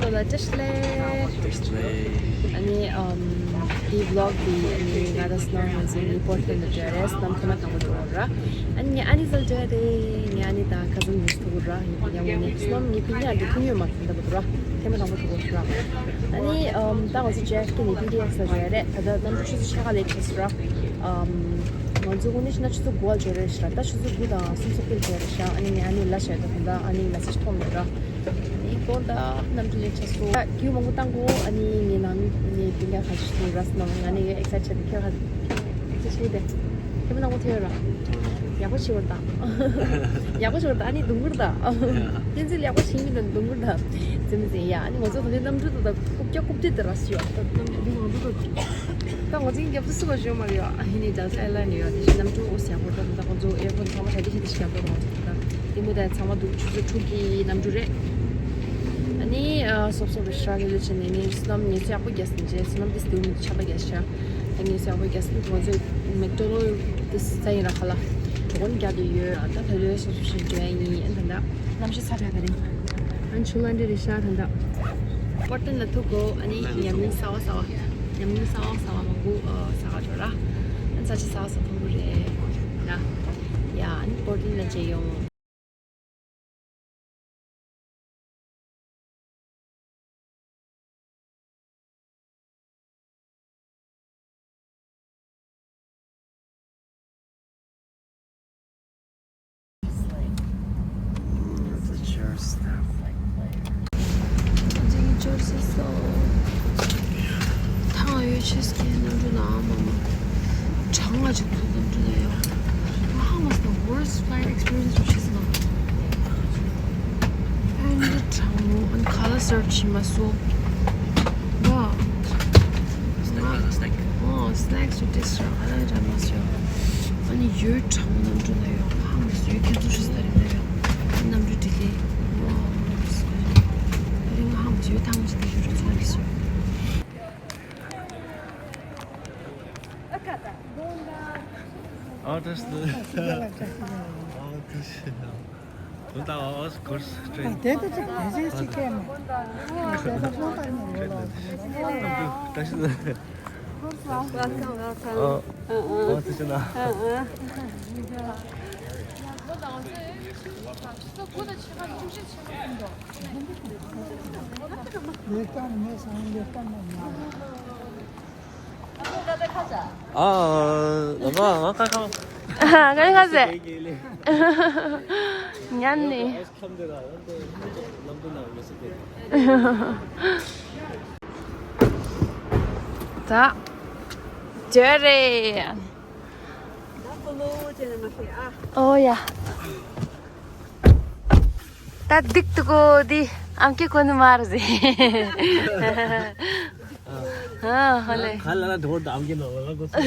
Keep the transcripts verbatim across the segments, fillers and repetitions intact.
ལ་བཀྲ་ཤིས་བདེ་ལེགས། བཀྲ་ཤིས་བདེ་ལེགས། ཨ་ནི་ཨམ་དེའི་བི་ལོག་དེ་ཨ་ནི་ང་དང་སྣོམ་ང་ཚོ་ནི་པོར་ཊི་ལེན་ལ་འགྲོ་ཡ་རེད། སྣོམ་ཐེངས་མ་དང་པོ་འགྲོ་བ་ར། ཨ་ནི་ངས་ཨ་ནི་ཟལ་འགྲོ་ཡ་རེད། ངས་ཨ་ནི་དང་ཁ་སང་ཉིན་ཐུག་ར། ཡང་ངས་སྣོམ་ངས་ཕི་ཡ་འདི་ཐུག་ཡོད་མ་ཐུག་འདྲ་པོ་འདུག་ར། ཐེངས་མ་དང་པོ་འགྲོ་བ་ར། ཨ་ནི་ཨམ་ད་ང་ཚོ་ཇེ་ཨེཕ་ཀེ་ནས་པི་ཊི་ཨེག་སི་ལ་འགྲོ་ཡ་རེད། ད་ལྟ་གནམ་གྲུ་ཆུ་ཚོད་ཕྱེད་ཀ་ལས་ཕྱིན་སོང་ར། ཨམ་ང་ཚོ་དངོས་གནས་ན་ཆུ་ཚོད་དགུ་པ་འབྱོར་རེད་ཤག་ད་ཆུ་ཚོད་དགུ་དང་སུམ་ཅུ་སོ་བརྒྱད་འབྱོར་རེད་ཤག་ཨ་ནི་ངས་ཨ་ནི་ལ་བཤད་ད་ད་ལྟ་ཨ་ནི་མེ་སེ་ཇི་མཐོང་མེད་ར། ཨ་ནི་ད་གནམ་གྲུ་ལས་ཕྱིན་སོང་། རྒྱུ་མང་པོ་བཏང་གོ་ཨ་ནི་ངའི་ནང་མི་ངའི་སྤུན་ཀྱག་ཁ་ཤས་ཤིག་ར་སྣོམ་ང་ནི་ངའི་ཨེག་སའེ་ཊི་བྱས་ཏེ་ཁྱོད་ཁ་ཨེག་སའེ་ཊི་བྱས་ཏེ་ཁྱེད་མི་ནང་གོ་ཐོས་ར། ཡག་པོ་བྱེད་པར་ད། ཡག་པོ་བྱེད་པར་ད་ཨ་ནི་སྡུག་པར་ད། བསྟན་འཛིན་ལ་ཡག་པོ་བྱེད་མི་དང་སྡུག་པར་ད། ཙི་མི་ཙི་ཡ་ཨ་ནི་ང་ཚོ་ད་ལྟའི་གནམ་གྲུ་ད་ད་རྐུབ་བཀྱག་རྐུབ་སྟེགས་དེ་ར་ཞུ་ཡ་ད་གནམ་གྲུ་མང་པོ་ད། ད་ང་ཚོའི་རྒྱབ་ཏུ་སུ་བ་ཞོ་མ་རེད་ཨ་ཧི་ནི་ཌལ་ཊ་ཨེར་ལའིན་ཡོད་དེ་བཞིན་གནམ་གྲུ་འོ་ཟེར་ཡག་པོ་ད་ད་ང་ཚོ་ཨེར་ཕོར་ཊི་ཚང་མ་གྲ་སྒྲིག་བྱས་ཏེ་ཞིག་རྒྱབ་ཏུ་རང་ཚོ་ད་དེ་མོ་ད་ཚང་མ་འདུག་ཆུ་ཚོད་དྲུག་གི་གནམ་གྲུ་རེད། ཨ་ནི་ཨ་སོབ་སོབ་རེ་ཤ་རེ་ལོ་ཆེ་ནས་ནི་སྣམ་ངལ་གསོ་ཡག་པོ་རྒྱག་ཟིན་རྗེས་སྣམ་དེ་སྟེའུ་མི་ཆག་པ་རྒྱག་ཤ་ཨ་ངལ་གསོ་ཡག་པོ་རྒྱག་ཟིན་ང་ཚོ་མེག་ཌོ་ནལ་དེ་ས་ཡིན་ར་ཁ་ལ་གྲོགས་པོ་རྒྱག་དེ་ཡོད་ཨ་ད་ད་ལོའི་སོབ་སོབ་ཞིག་འགྲོ་ཡ་ཡིན་ཨ་ད་ད་གནམ་གཤིས་ཚ་བ་ག་རེ་ཨ་ཆུ་ལ་འདྲེ་རེ་ཤ་ད་ད་པོར་ཊི་ལེན་ལ་ཐུག་གོ་ཨ་ནི་ཉམས་ལེན་གསར་བ་གསར་བ། ཉམས་ལེན་གསར་བ་གསར་བ་མང་པོ་ཨ་ཟ་ག་འགྲོ་ར། ཨ་ཚ་ཆུ་གསར་བ་ཟ་ཐུབ་ཀྱི་རེད་ཡ། ཡ་ཨ་ནི་པོར་ཊི་ལེན་ལ་མཇལ་ཡོང་། ཐང་ཡོད་ཆེས་ཀྱི་གནམ་གྲུ་ནང་མ་མ་གྲང་བ་ཅིག་འདུག་གནམ་གྲུ་ནང་ཡོད། Bahamas the worst flight experience which is not. ཨན་ཌི་གྲང་མོ་ཨན་ཁ་ལ་སར་བྱེད་མ་སོང་། ང་སྣེག་སྣེག་ཨོ་སྣེག་སུ་ཏེ་སར་ཁ་ལ་ར་མ་སོང་། ཨ་ནི་ཡོད་གྲང་མོ་གནམ་གྲུ་ནང་ཡོད། Bahamas ཡོད་ཁྱེད་ཚོ་ཤི་ད་རེད་ད་ཡོད། གནམ་གྲུ་ཌི་ལེ་ཨོ་ཨ་ནི་Bahamas ཡོད་ཐང་ཅི་ཏེ་ཡོད་ར་ཚོ་ལ་སོང་། Oh, that's the. Oh, this. Of course, train. ད་ལྟ་ཅིག་དེ་ཚོ་ཅིག་ཁྱེར་མ། ད་ལྟ་ཚོང་པ་ནས་ཡོད་ལ། Welcome, welcome. ཨ་ཨ། ཨ་ཨ། ཨ་ཨ། ང་ཁ་ཁ། ང་ཁ་ཟེ། ཉན་ནི། ད། ཇོ་རེ། ཨོ་ཡ། ད་སྡིག་ཏུ་གོ་དི་ཨམ་སྐད་གོ་ནི་མ་རེད་ཟེ། ཨ་ཧ་ལེ། ཁ་ལ་ལ་དོར་དམ་གྱི་ནང་ལ་གོ་སོང་།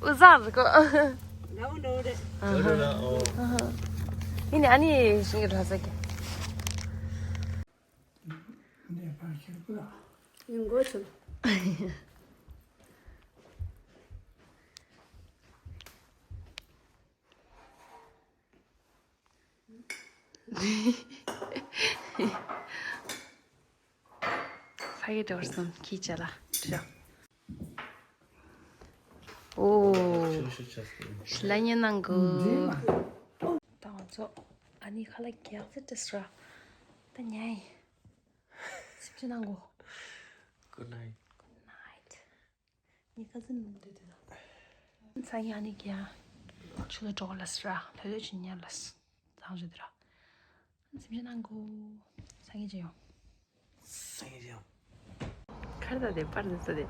ཨུ་ཟ་རེད་གོ། ཨ་ཧ། ཨ་ཧ། ཡིན་ནི་ཨ་ནི་ཤིང་གི་ལྷ་ས་གི། ཡིན་གོ་ཆུ། ཕ་གི་དོར་སོང་ཁྱི་བྱ་ལ་ཤོག་ཨོ། ཤི་ལ་ཉན་ནང་གོ་ད་ང་ཚོ་ཨ་ནི་ཁ་ལག་རྒྱག་ཚེ་ཏྲེ་སྲ་ད་ཉའི་སེམས་ཅན་ནང་གོ Good night. Good night. ཉི་ཁ་ཚིམ་མི་འདུག་དེ་དང་། ས་ཡ་ནི་གྱ་ཆུ་ལ་གྲོགས་ལ་སི་ར་ལྷོད་ལྷོད་ཆུ་ཉལ་ལ་སི་ཚང་ཞུ་དེ་ར། སེམས་ཅན་ནང་གོ་ས་ཡ་ཅི་ཡོང་། ས་ཡ་ཅི་ཡོང་། ཁར་ད་དེ་པར་དེ་ས་དེ།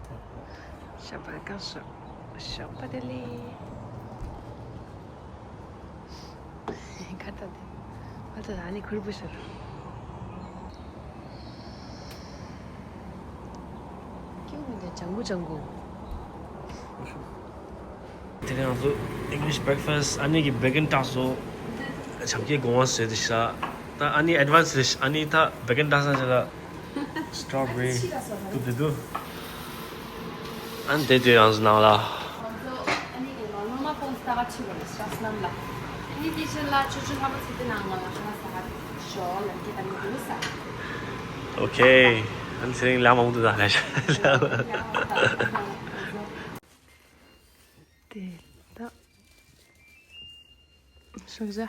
ཤ་པ་གང་ཤ། ཤ་པ་དེ་ལེ། ཁ་ཏ་དེ། ཁ་ཏ་ཨ་ནི་ཁུར་པོ་ཤར། ཀྱུ་མི་འདི་ལྗང་གུ་ལྗང་གུ། དེ་རིང་ང་ཚོ་English breakfast ཨ་ནི་གི་བེ་གན་བཏགས་སོ། བྱམས་སྐྱིད་དགོངས་པ་བཞེས་ཏེ་ཤ། ད་ཨ་ནི་advance་རེད་ཤ། ཨ་ནི་ད་བེ་གན་བཏགས་ས་ཅི་ལ། Strawberry་ཏུ་དེ་དུ། ཨན་དེ་དུ་ཡང་ཟི་ནང་ལ། ང་ཚོ་ཨ་ནི་ང་ནོ་མ་ཁོང་ས་ག་ཆུ་བ་ལ་ཤ་སྣམ་ལ། ཨ་ནི་དེ་ཕྱིར་ལ་ཆུ་ཆུ་ལྷ་མོ་ཚེ་དེ་ནང་ང་ལ་ཁ་ས་ག་ཆུ་ ཨོ་ཁེ། ཨ་ནི་ཚེ་རིང་ལ་མང་པོ་འདུག་ད་ལ་ཤ། དེ་ད། ཤུགས་བྱ།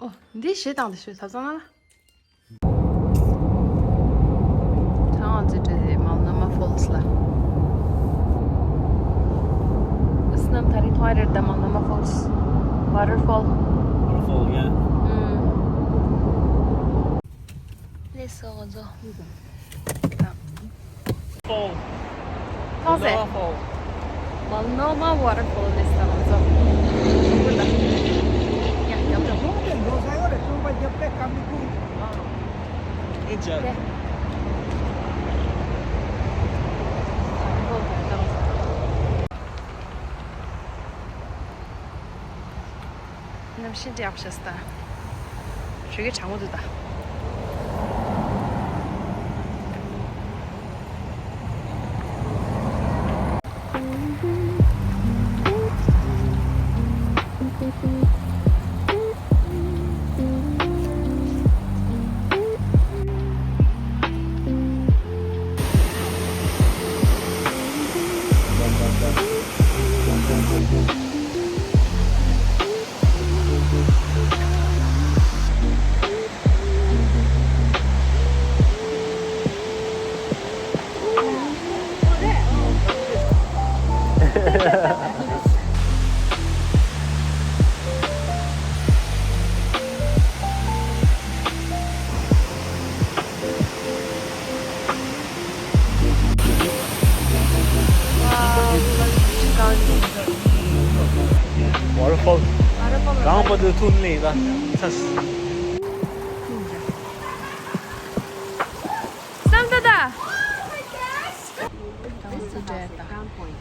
ཨོ། འདི་ཞེ་དང་དེ་ཞུ་ཐབ་ཚང་ལ། ཚང་ང་འཛུལ་འགྲོ་དེ་མལ་ན་མ་ཕོལ་སི་ལ། བསོད་ནམས་ད་རིང་མཐོང་ཡ་རེད་ད་མལ་ན་མ་ཕོལ་སི། ཝ་ཊར་ཕོལ། Waterfall, yeah. ཨུམ། ལེགས་སོ་ང་ཚོ། Fall. ཐོག་ཟེ། Multnomah Fall. Multnomah Waterfall ལེགས་སོ་ང་ཚོ། ཡ་ཡ་ཡ། Good job. གནམ་གཤིས་འདི་ཡག་པོ་ཤར་སོང་ད། ཞོགས་ཀས་གྲང་མོ་འདུག་ད། Waterfall. Waterfall. གང་པ་དུ་ཐུན་ལེ་ད་ཚ། སམ་ད་ད།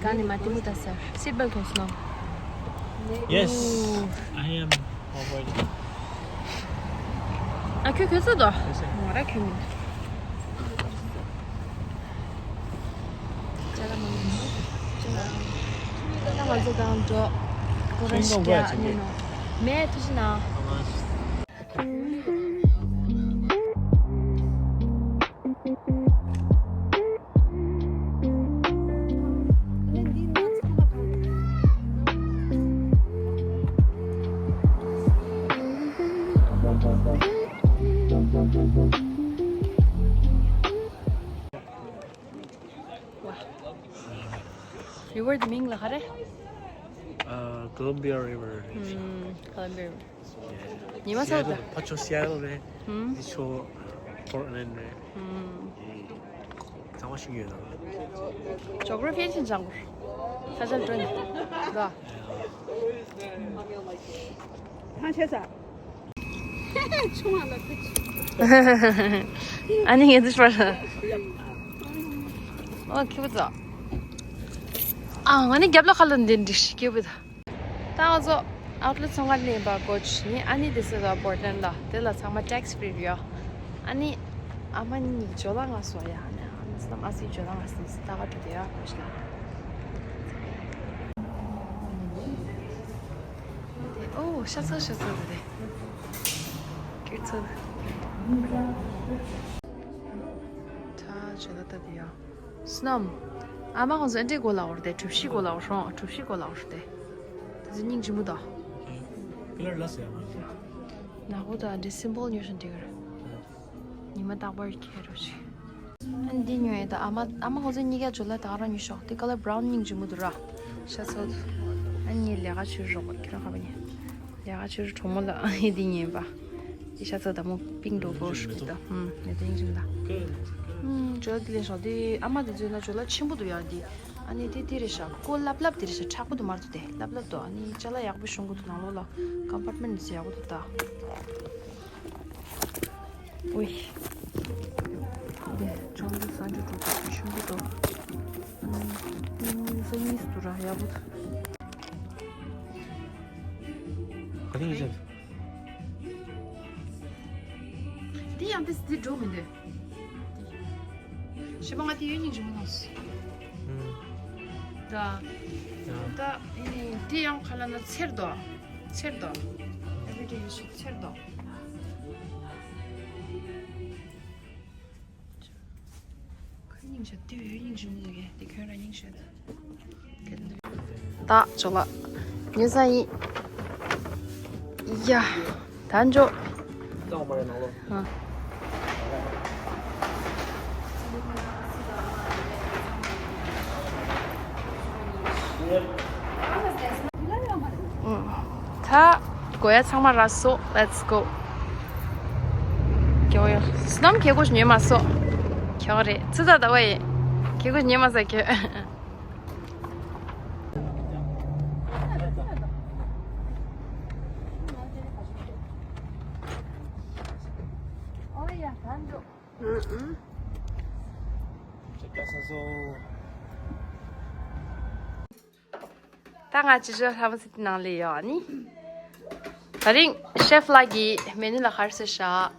ཀ་ནི་མ་ཏི་མུ་ད་སར། སིཊ་བེལ་ཊི་གོན་སོང་ནོ། Yes, I am avoiding. ཨ་ཁྱོད་གོན་སོང་དོ། ང་ར་གོན་མི་འདུག་ཅ་ལག་མང་པོ་འདུག་ད་ང་ཚོ་གང་འགྲོ། ཁོ་ར་ཤི་ཀ་ནི་ནོ། མེ་ཐུ་ཤི་ན། River དེ་མིང་ལ་ག་རེ། ཨ། Columbia River. ཨུམ། Columbia River. ཉི་མ་ཚ་བོ་ད། ཕ་ཕྱོགས་Seattle རེད། ཨུམ། འདི་ཕྱོགས་Portland རེད། ཨུམ། ཚང་མ་ཤེས་ཀྱི་ཡོད་ད། Geography ཡན་ཆད་སྦྱང་དགོས། ས་ཆ་འགྲོ་ནས། ད། ཐང་ཆད་ས། ཨ་ནི་ངས་འདི་ཕར། ཨོ་ཁྱི་པོ་ཚོ། ཨ་ང་ནི་རྒྱབ་ལོགས་ཁ་ལ་འདི་འགྲིག་ཤི་ཁྱི་པོ་ཚོ། ད་ང་ཚོ་ཨའུ་ཊི་ལེ་ཊི་ཚོང་ཁང་ནས་ཡིན་པ་གོ་ཆུ་ནི་ཨ་ནི་དེ་སི་ལ་པོར་ཊ་ལན་ལ་དེ་ལ་ཚང་མ་ཊེག་སི་ཕི་རི་རེད་ཡ། ཨ་ནི་ཨ་མ་གཉིས་ཇོ་ལ་ང་སོ་ཡ་ཨ་ནི་ཨ་མ་སི་ལམ་ཨ་སི་ཇོ་ལ་ང་སི་ལམ་སི་ད་ག་འགྲོ་དེ་ཡ་གོ་ཆུ་ལ། ཨོ་ཤ་ཚ་ཤ་ཚ་དེ་དེ་ཀིར་ཚ། ད་ཇོ་ལ་ད་དེ་ཡ། སྣམ། ཨ་མ་ཁོང་ཚོ་ཨ་འདྲའི་གོ་ལ་འོར་ཏེ་གྲུ་བཞི་གོ་ལ་འོར་ཧྲོང་གྲུ་བཞི་གོ་ལ་འོར་ཏེ། དེ་ཚོ་སྙིང་རྗེ་མོ་དང་། ཀི་ལར་ལ་ཟེར་ཡ་མ་རེད། ནག་པོ་དང་འདྲའི་སིམ་པལ་ཉོས་ཤིང་འགྲིག་གི་རེད། ཉི་མ་རྟག་པར་ཁྱེར་རོགས་བྱེད། ཨ་འདི་ཉོས་ཡོད་ད་ཨ་མ་ཨ་མ་ཁོང་ཚོ་གཉིས་ཀ་ཇོ་ལ་ད་ག་རང་ཉོས་ཤོག་དེ་ཀ་ལར་བྷ་རའུན་སྙིང་རྗེ་མོ་འདུག་ར། ཤ་ཚ་འདུག་ཨ་ནི་ལས་ཀ་བྱེད་རོགས་ཁྱེད་རང་ཁ་པ་ཉོས། ལས་ཀ་བྱེད་རོགས་གྲོགས་མོ་ལ་ཨ་ནི་འདི་ཉོས་པ། དེ་ཤ་ཚ་ད་མོ་པིང་འགྲོ་གོ་ཧྲུ་ད་ཧུམ་ནེ་དེ་ཡིན་ད། ཧུམ་ཇོ་ལ་དེ་ལས་ཤོག་དེ་ཨ་མ་དེ་ཚོའི་ན་ཇོ་ལ་ཆེན་པོ་འདུག་ཡ་དེ། ཨ་ནི་དེ་དེ་རེད་ཤག་ཀོ་ལབ་ལབ་དེ་རེད་ཤག་མཁྲེགས་པོ་དུ་མར་དུ་དེ་ལབ་ལབ་དུ་ཨ་ནི་ཅ་ལག་ཡག་པོ་ཤོང་གི་འདུག་ནང་ལོགས་ལ་ཀམ་པར་ཊི་མེན་ཊི་ཡག་པོ་འདུག་ད། ཨོའི། དེ་ཅོང་དུ་སང་ཅུ་དུ་དུ་ཤུང་གི་དུ། ཨ་ནི་སང་ཉིས་དུ་ར་ཡག་པོ་དུ། ག་དེ་ཡིན་ཟེར། དེ་ཡང་དེ་སི་འགྲོ་མི་འདོད། ཞེས་པ་ང་དེ་ཡོད་སྙིང་རྗེ་མོ་ལངས་སོང་། ད། ད་ཨེ་དེ་ཡང་ཁ་ལ་ན་ཚེར་དོ། ཚེར་དོ། ཞིག་ཆེར་དོ། ཁོའི་སྙིང་ཞག་དེ་བས་སྙིང་རྗེ་མོ་ཡོད་དེ་ཁྱོད་རང་སྙིང་ཞག་ད། ད་ཅོ་ལགས། ཉོ་ས་ཡིན། ཡ། ད་འཇོག་ཨ། ད་དགོས་ཡ་ཚང་མ་རག་སོང་། Let's go། ཁྱོད་ཡོ། བསོད་ནམས་ཁྱེད་ཀོ་ཉོས་མ་སོང་། ཁྱོད་རེད་ཙི་ད་ད་བ་ཡིན། ཁྱེད་ཀོ་ཉོས་མ་ཟ་ཁྱོད། ད་ང་ཅི་ཞོ་ལྷ་མོ་སི་ཏི་ནང་ལ་ཡོད་ནི། ད་རིང་ཤེ་ཕི་ལགས་ཀྱིས་མེ་ནུ་ལ་ག་རེ་བཟོས་ཤག་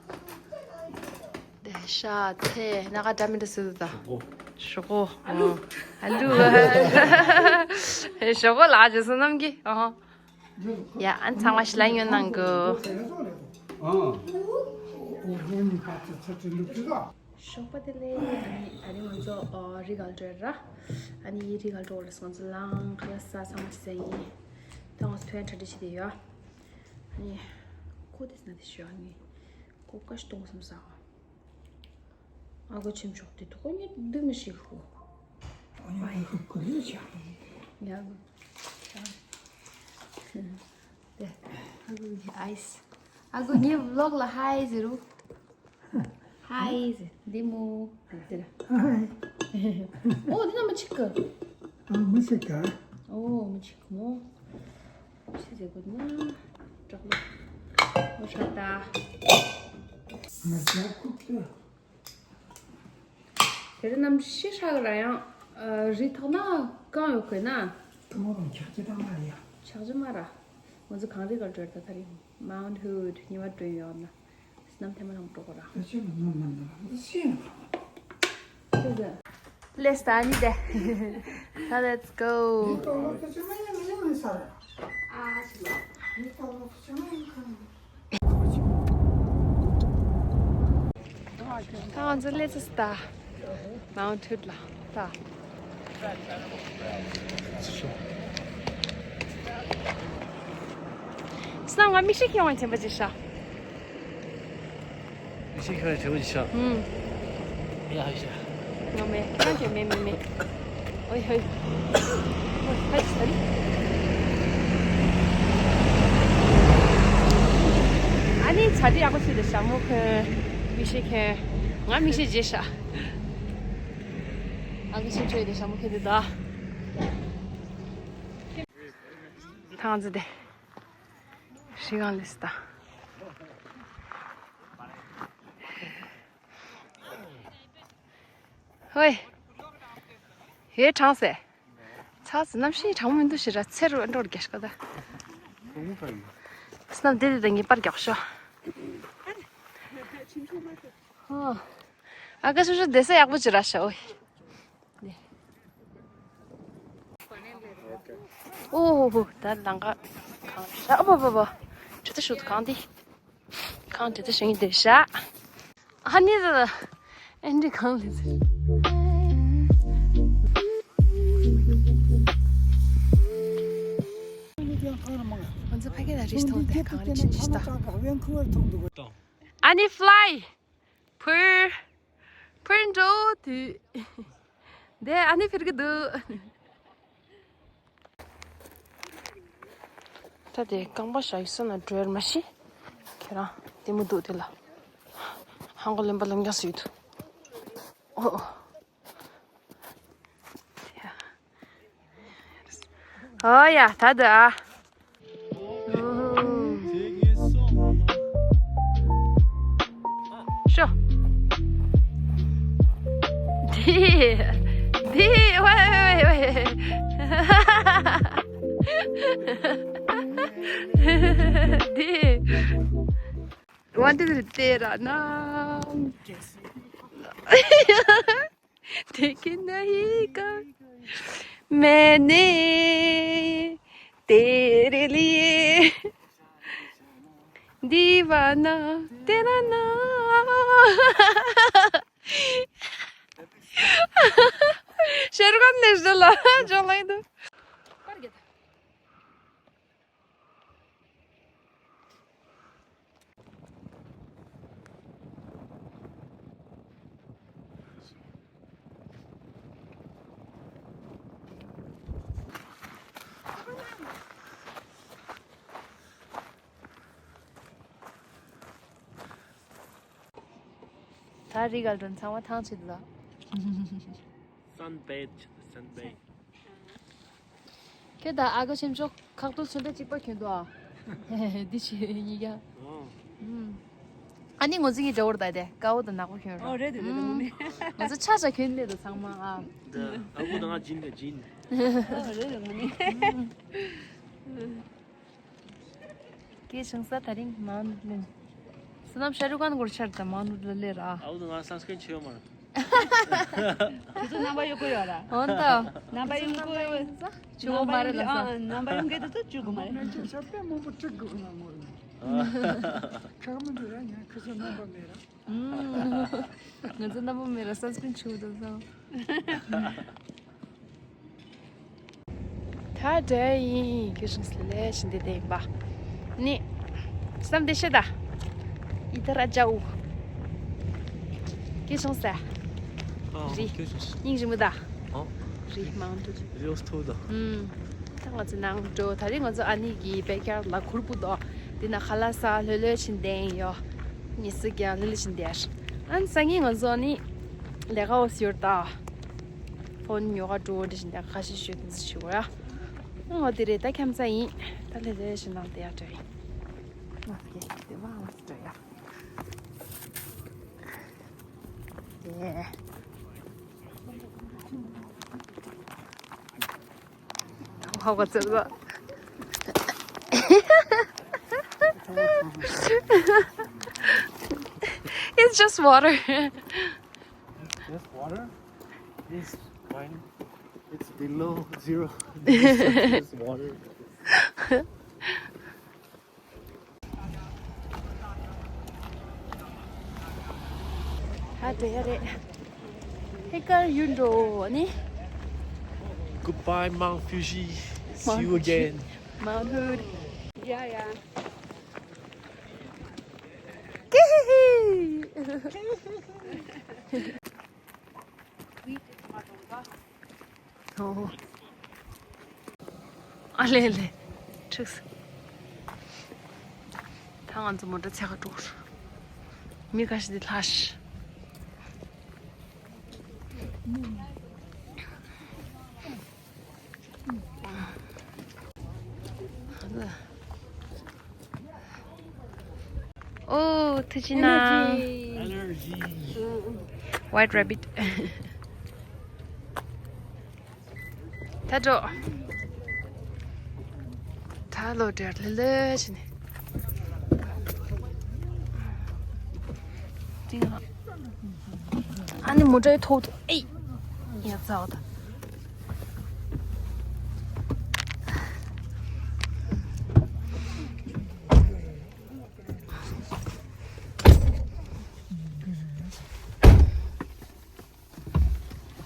དེ་ཤ་ཚལ་སྣ་ཁ་འདྲ་མི་འདྲ་བཟོས་འདུག་ད། ཞོག་གོ། ཨ་ལུ། ཨ་ལུ། ཞོག་གོ་ལགས་ཀྱི་བསོད་ནམས་ཀྱིས། ཨ་ཧོ། ཡ། ཨ་ནི་ཚང་མ་ཞི་ལ་ཉོ་གནང་གོ། ཞོགས་པ་བདེ་ལེགས། ཨ་ནི་ད་རིང་ང་ཚོ་ཨ་རི་ག་ལ་འགྲོ་ཡ་ར། ཨ་ནི་རི་ག་ལ་འགྲོ་བ་ལ་སོང་ཚོ་ལང་ཁ་ལ་ས་ཚང་མ་ཅི་ཟེར་ཡིན། ད་ང་ཚོ་ཐོན་གྲ་སྒྲིག་བྱེད་དེ་ཡོད། ཨ་ནི་ཁོ་དེ་ན་དེ་ཤོད། ཨ་ནི་ཁོ་ཀ་ཤི་གཏོང་བསམ་ས། ཨ་ཁོ་ཆེམ་ཆོག་དེ་ཐོག་ཉིད་འདི་མི་ཤེས་ཁོ། ཨ་ནི་ཁོ་ཁོ་ལས་ཆགས། ཡ། དེ། ཨ་ཁུ་གི་ཨའི་སི། ཨ་ཁུ་ངའི་བི་ལོག་ལ་ཧའི་ཟེར་རོ། ཧའི་ཟེར། འདི་མོ། དེ་ལ། ཧའི། ཨོ་འདི་ན་མི་ཆིག་གི། ཨ་མི་ཆིག་ག། ཨོ་མི་ཆིག་མོ། ཆི་ཟེར་དགོས་ན། བྲག་ལ། ཨོ་ཧྲ་ད། ང་ཅག་ཁུག་ཏུ། དེ་རིང་གནམ་གཤིས་ཧྲ་གི་ར། ཡང་ཨ་རི་ཐོག་ན་གངས་ཡོད་གི་ན། ཐུ་མོ་རང་འཁྱག་ཅི་དང་མ་རེད་ཡ། འཁྱག་ཅི་མ་ར། ང་ཚོ་གངས་རི་གར་འགྲོ་ད། ད་རིང་མའུན་ཧུད་ཉི་མ་སྒྲོན་ཡོད་ན། བསོད་ནམས་ཐེངས་མ་ཐོག་འགྲོ་གོ་ར། ད་ཅི་ལ་ནམ་མ་ན་ར་འདི་ཤེས་ན་གང་། ལེས་ད་ནི་དེ། ད་let's go། འདི་ཏོག་ལོ་ད་ཅི་མ་ཡིན་མ་ཡིན་མི་ས་ར། ཨ་ཅི་ལ། འདི་ཏོག་ལོ་ད་ཅི་མ་ཡིན་གང་། ད་ང་ཚོ་སླེབས་ཚར་ད། མའུན་ཧུད་ལ་ད། སྣང་ང་མིག་ཤེལ་ཁྱེར་ཡོང་བ་དྲན་པ་ཅིག་ཤག་མིག་ཤེལ་ཁྱེར་ཡོང་བ་དྲན་པ་ཅིག་ཤག་ཨུམ། ཡ་ཧ་ཤ། ང་མེད། ཁྱེད་རང་ཁྱེར་མེད་མེད་མེད། ཨོའི་ཧོའི། ཧོའི་ཧོའི་ཧོའི། ཨ་ནི་བྱ་དེ་ཡག་པོ་བྱས་ཏེ་ཞྭ་མོ་གོན། མིག་ཤེལ་གྱོན། ང་མིག་ཤེལ་བརྗེས་ཤག་ཨ་ཁུ་ཤིང་ཁྲོད་དེ་ཞྭ་མོ་གོན་དེ་ད། ཐང་ཙི་དེ། ཧྲི་གང་ལིས་ད། ཧོའི། ཧེ་གྲང་སེ། ཚ་ཟེར་གནམ་གཤིས་གྲང་མོ་མི་འདུག་ཞེ་དྲག་ཚེ་རུ་འགྲོ་རྒྱ་ཤ་ད། སྣམ་དེ་དེ་དང་ངེས་པར་རྒྱག་ཤོག་ཨ་ཀ་སུ་ཤུ་བསྡད་ས་ཡག་པོ་ཅིག་རག་ཤག་ཨོའི། ཨོ་ཧོ་ཧོ། ད་ལང་ཀ་གང་ཤག་ཨ་བ་བ་བ། ཇུ་ཏ་ཤུ་ཏུ་གང་དེ། གང་དེ་ཚོ་ཞིང་དེ་བཞག་ཨ་ནི་ད། ཨེ་འདྲི་གང་ལས་ཟེར། ང་ཚོ་ཕ་གི་ལ་རིས་ཐོང་དེ་གང་རིས་ཕྱིན་ཅི་ལྟ། ཨ་ནི་ཕི་ལའི། ཕུར། ཕུར་འགྲོ་དུས། དེ་ཨ་ནི་ཕིར་གི་འདུག་ད་དེ་རྐང་པ་ཞག་ཡིག་ས་ན་འགྲོ་ཡར་མ་ཤི། ཁྱེད་རང་ལྟད་མོ་འདུག་དེ་ལ། ཧང་གོ་ལེན་པ་ལེན་རྒྱག་སུ་ཡོད་དུ། ཨོ། ཨོ་ཡ་ད་དུ་ཨ། ཤོ། དེ། དེ། ཝེ་ཝེ་ཝེ་ཝེ། དེ། ཝན་ཏུ་ཐི་རི་ཏེ་ར་ན། དེ་གི་ན་ཧི་ཀ་མེ་ནེ་ཏེ་རེ་ལི། دیوانہ تیرا نام. ཤེར་ཁན་ནས་ཞུ་ལ་ཅོ་ལེ་དུ། ད་རི་ག་ལ་འགྲོ་ཚང་མ་ཐང་ཆད་ལ། Sunbathe བྱེད། Sunbathe། ཁྱོད་ད་ཨ་ཁུ་ཆེམ་ཆོག་ཁག་ཏུ་ཚོན་ཁྲ་གཅིག་པ་གྱོན་འདུག་ཨ། འདི་ཆེ་ཡིན་ཡ། ཨོ། ཨུམ། ཨ་ནི་ངོ་ཚིག་གི་འདྲ་བོར་ད་དེ་དཀར་པོ་དང་ནག་པོ་གྱོན་ར། ཨོ་རེད་དེ་རེད་དེ་ངོ་ནི། ང་ཚོ་ཆ་ཆ་གྱོན་ནས་དུ་ཚང་མ་ཨ། ད་ཨ་ཁུ་དང་ང་ཇིན་ག་ཇིན། ཨོ་རེད་དེ་ངོ་ནི། སྐད་བྱུང་ས་དེ་རིང་མང་ལེན། བསོད་ནམས་ཤ་རུ་ཀན་གོར་ཆར་དང་མང་ལུ་ལ་ལེ་ར། ཨའུ་དུ་ང་སན་སྐྲིན་ཆེ་བ་མ་རེད། ཁྱོད་ཚོ་རྣམ་པ་གཡོག་གོ་ཡོད་ར། འོན་ཏོ། རྣམ་པ་གཡོག་གོ་ཡོད། ཆུ་བོ་མ་རེད་ལ་ས། རྣམ་པ་གཡོག་གི་དུ་ཚོ་བཅུག་གོ་མ་རེད། ང་ཚོ་ཤ་པད་མང་པོ་བཅུག་གོ་ན་མོ་རེད། ཁག་མི་འདུག་ར། ང་ཁྱོད་ཚོ་རྣམ་པ་མེད་ར། ང་ཚོ་རྣམ་པ་མེད་ར། སན་སྐྲིན་ཆུ་བོ་དུ་ས། ད་འདྲ་ཡིན། ཁྱོད་ཤིང་སི་ལེ་ཤིན་དེ་དེ་ཡིན་པ། ནི། བསམ་དེ་ཤེས་ད། ཡི་ད་ར་ཇའུ། ཁྱོད་ཤིང་སི། ཨ། རི། ཁྱོད་ཤིང་སི། སྙིང་རི་མོ་ད། ཨ། རི་མང་དུ། རི་ཨོ་སྟོ་ད། ཨུམ། ད་ང་ཚོ་ནང་འགྲོ། ད་རེས་ང་ཚོ་ཨ་ནི་གི་བེ་ཀ་ཡར་ལ་གུར་པུ་དོ། དེ་ན་ཁ་ལག་ཟ་ལྷོད་ལྷོད་ཕྱིན་དེ་ཡོ། ཉི་ཟིག་ཀྱང་ལྷོད་ལྷོད་ཕྱིན་དེ། ཨ་ནི་སང་ཉིན་ང་ཚོ་ཨ་ནི། ལས་ཀ་འོ་ཟེར་ད། ཕོན་ཉོ་ག་འགྲོ་འདྲ་བཞིན་དེ་ཁ་ཤས་ཤོད་དེ་ཚོ་ཞུ་བ་ཡ། ཨོ་དེ་རེད། ད་ཁྱམས་ཚ་ཡིན། ད་ལྷོད་ལྷོད་ཕྱིན་ནང་དེ་ཡ་འདྲ་ཡིན། ཨོ་ཀེ་དེ་མ་ལ་འདྲ་ཡ། དེ། How was it? It's just water. This water is fine. It's below zero. This is water. ཧ་དེ་ཡ་རེད། ཧེ་ཀར་ཡུན་འགྲོ་ནི། Goodbye Mount Fuji. See you again. Mount Hood. Yeah, yeah. ཨོ། ཨ་ལེ་ལེ། འཁྲུགས། ད་ང་ཚོ་མོ་ཊ་འཚོལ་ག་འགྲོ། མི་ཁ་ཤས་དེ་ལྷག་ཤི། ཨོ། ཐུགས་རྗེ་གནང་། Allergy. White rabbit. ད་འགྲོ། ད་ལོ་དྲེར་ལེ་ལེ་བྱས་ནས། ཨ་ནི་མོ་ཊའི་ཐོག་ཏུ་ཨེ། ཡ་ཙའོ་ད།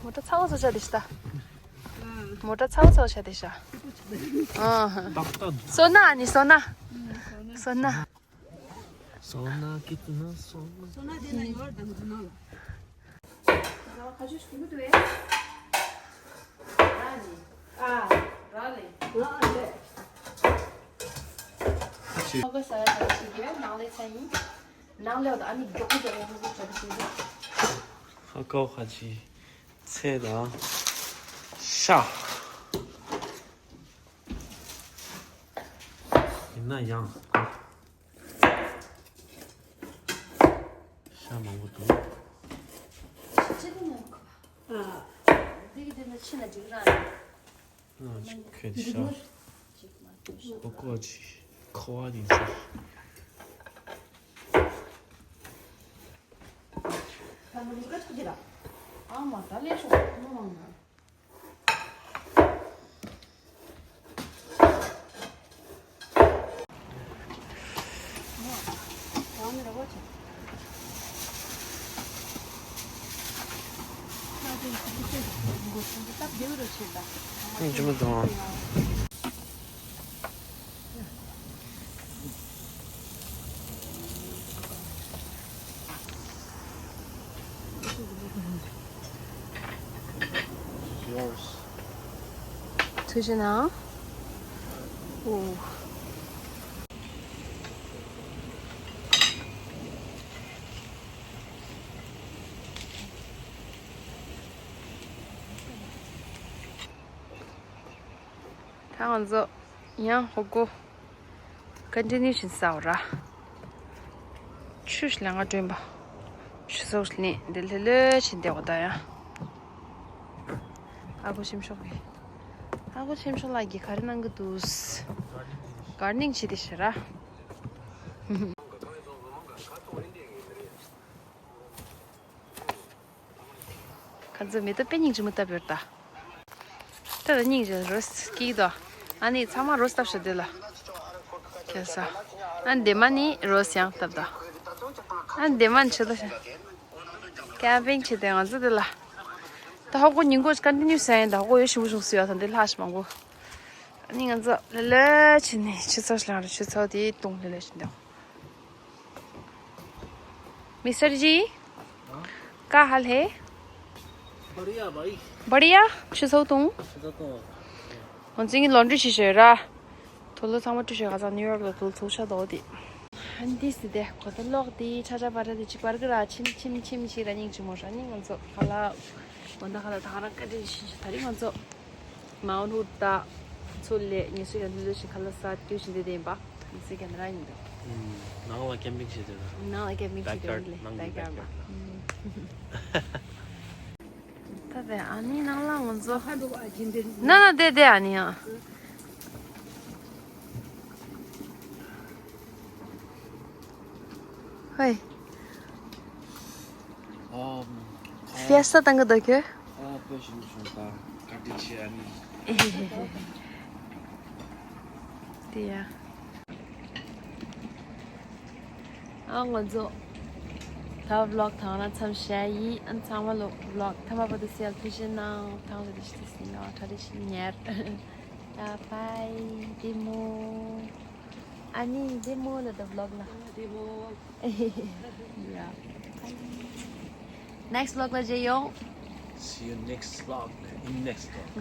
མོ་ཊ་ཚ་བོ་ཚ་ཆ་དེ་ཤ་ད། མོ་ཊ་ཚ་བོ་ཚ་བོ་ཆ་དེ་ཤ། ཨ་ཧ། སོ་ན་ཨ་ནི་སོ་ན། སོ་ན། སོ་ན་ཀི་ཏི་ན་སོ་ན། སོ་ན་དེ་ན་ཡོར་དང་ཟུ་ན་ལ། ཁ་ཆུ་ཤུ་མི་དུ་ཨེ། ར་ནི། ཨ། ར་ལེ། ཨ་ལེ། ཁ་ཆུ། ཁ་ཁ་ས་ཡ་ཁ་ཆུ་གི་ནང་ལེ་ཚ་ཡིན། ནང་ལེ་བ་ད་ཨ་ནི་མགྱོགས་པོ་མགྱོགས་པོ་ཧུ་ཧུ་བྱ་དུ་ཤེས་ཟེར། ཧ་ཀའོ་ཁ་ཆུ། ཚེ་དང་། ཤ། ཡིན་ན་ཡང་། ཤ་མང་པོ་འདུག་ཅི་དེ་ནས་ཁོ། ཨ། འདི་གི་དེ་ནས་ཕྱི་ན་འགྲིག་ར། ཨ་ཅིག་ཁོས་འདི་ཤ། འདི་ཅིག་མ་འདུག་ཤ། ཁོ་ཁོ་ཅིག་ཁོ་བ་དེ་ཅིག་ད་མ་འདུག་ག་ཆུ་དེ་ར། ཨ་མ་ད་ལས་ཤོག་མ་མང་ན། ཡིན་གཅིག་མ་གཏོང་། Yours. ཐུགས་རྗེ་གནང་། ཨོ། ད་ང་ཚོ་ཡང་ཧོ་གོ་ཀོན་ཊི་ནིའུ་ཕྱིན་ས་འོ་ར། ཆུ་ལ་ང་སྒྲོན་པ། ཆུ་ཚོགས་ནི་འདི་ལྷོད་ལྷོད་ཕྱིན་བསྡད་འོ་ད་ཡང་། ཨ་ཁུ་ཆེམ་ཤོག་གི། ཨ་ཁུ་ཆེམ་ཤོག་ལགས་ཀྱིས་ག་རེ་གནང་གི་འདུག། གར་ཌེ་ནིང་བྱེད་དེ་ཤི་ར། ཁ་ཚོ་མེ་ཏོག་དཔེ་སྙིང་རྗེ་མོ་བཏབ་ཡོད་ད། ད་ལ་སྙིང་རྗེ་རོ་སྐྱིད་དོ། ཨ་ནི་ཚང་མ་རོ་བཏབ་ཤོག་དེ་ལ། ཁྱེད་ས། ཨ་འདི་མ་ནི་རོ་ཡང་བཏབ་དོ། ཨ་འདི་མ་ནི་ཆེ་དོ་ཤ། ཀེམ་པིང་བྱེད་དེ་ང་ཚོ་དེ་ལ། ད་ཧོ་གོ་ཉིན་གོ་ཀོན་ཊི་ནིའུ་ཟེར་ཡིན་ད་ཧོ་གོ་ཡོད་ཞིམ་པོ་བྱུང་སུ་ཡོད་ད་འདི་ལྷག་ཞིམ་མང་པོ། ཨ་ནི་ང་ཚོ་ལེ་ལེ་བྱེད་ནི་ཆུ་ཚོད་ལང་རེ་ཆུ་ཚོད་དེ་བཏུང་ལེ་ལེ་བྱེད་འདོད། मिस्टर जी, हाँ? क्या हाल है? बढ़िया भाई। बढ़िया? ཆུ་ཚོད་བཏུང་། ཆུ་ཚོད་བཏུང་། ང་ཚོ་ངི་ལོན་ཌི་བྱེད་ཤེས་ར། དུ་ལོ་ཚང་མ་བཀྲུ་ཤེས་ག་ཚང་ནིའུ་ཡོག་ལ་དུ་ཚོགས་ཤ་དོ་དེ། ཨན་ཏིས་དེ་གོ་ད་ལོག་དེ་ཆ་ཆ་པ་ར་དེ་ཅིག་པར་གི་ར་ཆིམ་ཆིམ་ཆིམ་ཞིག་ར་སྙིང་ཆི་མོ་ར་ནི་ང་ཚོ་ཁ་ལག་མོ་ད་ཁ་ལག་ད་ག་ར་ཀ་དེ་ཤི་ཤི་ད་རི་ང་ཚོ། མའོན་ཧུད་དང་ཚུར་ལས་ཉི་ཤུ་ཡན་ལུ་ཞིག་ཁ་ལག་ཟ་དུས་ཤིག་འདི་བསྟན་པ་ཉི་ཤུ་ཡན་ར་ཡིན་འདུག་ནང་ལ་ཀེམ་པིང་བྱེད་འདོད་ན། ནང་ལ་ཀེམ་པིང་བྱེད་འདོད་ལས་ནང་གི་བེག་ཡར་ཌི་ལ། ད་དེ་ཨ་ནི་ནང་ལ་ང་ཚོ་ན་ན་དེ་དེ་ཨ་ནི་ཡང་། ཧོꯏ། ཨམ། ཧྥེ་སྟ་བཏང་གི་འདུག་ཁྱོད། ཨ་དཔེ་ཞིམ་བྱུང་ད་བཀའ་དྲིན་ཆེ་ཨ་ནི། དེ་ཡ། ཨ་ང་ཚོ་ད་བི་ལོག་དང་ར་མཚམས་བཞག་ཡིན། ཨ་ཚང་མ་ལོ་བི་ལོག་ཐ་མ་བར་དུ་གསལ་ཐུགས་རྗེ་གནང་། ཐང་རེ་དེ་ཤི་དེ་སི་ནོ་ཁྲ་རེ་ཤི་ཉེར། ད་བྷའི་བདེ་མོ། ཨ་ནི་བདེ་མོ་ལ་ད་བི་ལོག་ལ། བདེ་མོ། ཡ། Next vlog ལ་མཇལ་ཡོང་། See you next vlog in next vlog.